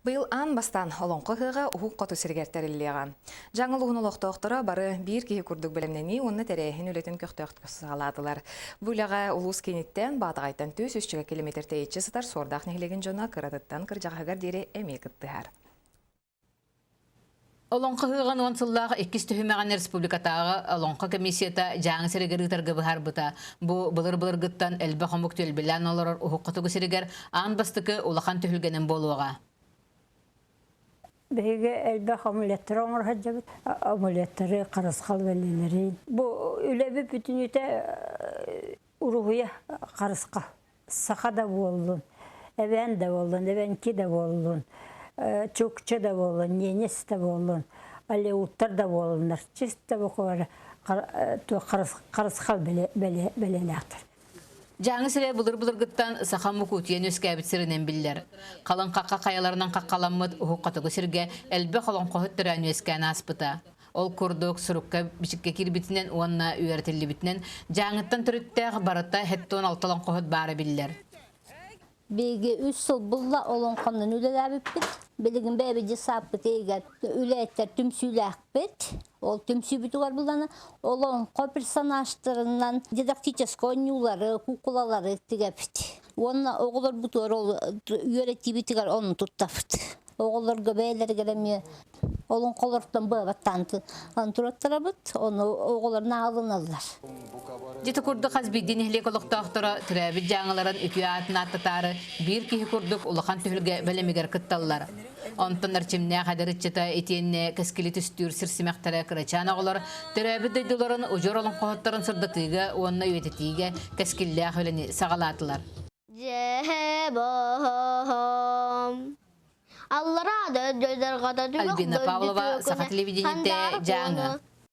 Быйыл аан бастаан Олоҥхо ыһыаҕа Уһук Хоту сиригэр тэриллиэҕэ. Дьаҥ улууһун олохтоохторо бары биир киһи курдук бэлэмнэнии уонна тэрээһин үлэтин көхтөөхтүк саҕалаатылар. Бу үлэҕэ улуус кииниттэн Баатаҕайтан 400 километр тэйиччи сытар Суордаах нэһилиэгин дьоно кыратыттан кырдьаҕаһыгар диэри эмиэ кыттыһар. Олоҥхо ыһыаҕын уон сыллаах иккис түһүмэҕин республикатааҕы Олоҥхо комиссията Дьааҥы сиригэр ыытарга быһаарбыта. Бу былыр-былыргыттан элбэх омук түөлбэлээн олорор уһук хотугу сиригэр аан бастакы улахан түһүлгэнэн буолуоҕа. Биһиги элбэх омулеттары оҥоро сылдьабыт. Омулеттары, харысхал бэлиэлэрин. Бу үлэбит бүтүнүүтэ уруһуйа харысхал. Саха да буоллун, эбээн да буоллун, эбэҥки да буоллун, чукча да буоллун, ненец да буоллун, алеуттар да буоллуннар, чисто буквально харысхал бэлиэлээхтэр. Дьааҥы сирэ былыр-былыргыттан саха мукутуйан үөскээбит сиринэн биллэр. Халыҥ хахха хайаларынан хаххаламмыт уһук хотугу сиргэ элбэх олоҥхоһут төрөөн үөскээн ааспыта. Ол курдук, сурукка бичиккэ киирбитинэн уонна үөрэтиллибитинэн Дьааҥыттан төрүттээх барыта хэттон алта олоҥхоһут баара биллэр. Биһиги үс сыл булла олоҥхонон үлэлээбиппит. Билигин бэйэбит дьыссааппыт иһигэр үлэһиттэр түмсүүлээхпит. Ол түмсүүбүтүгэр булана олоҥхо персонажтарынан дидактическай оонньуулары, куукулалары тигэбит. Уонна оҕолорбутугар ол үөрэтиибитигэр ону туттабыт. Оҕолорго бэйэлэригэр эмиэ олоҥхолортон быабаттаан тураттарабыт, ону оҕолор наалыналлар. Дьити курдук хас биирдии нэһилиэк олохтоохторо төрөөбүт дьааҥыларын үтүө аатын ааттатаары биир киһи курдук улахан түһүлгэ бэлэмигэр кытталлар. Онтон эрчимнээх эдэр ыччата итиэннэ кэскили түстүүр сир симэхтэрэ кырачаан оҕолор төрөөбүт дойдуларын удьуор олоҥхоһуттарын сырдатыыга уонна үйэтитиигэ кэскиллээх үлэни саҕалаатылар. Дьэ бом Аллараа Альбина Павлова, Саха телевидениетэ, Дьааҥы.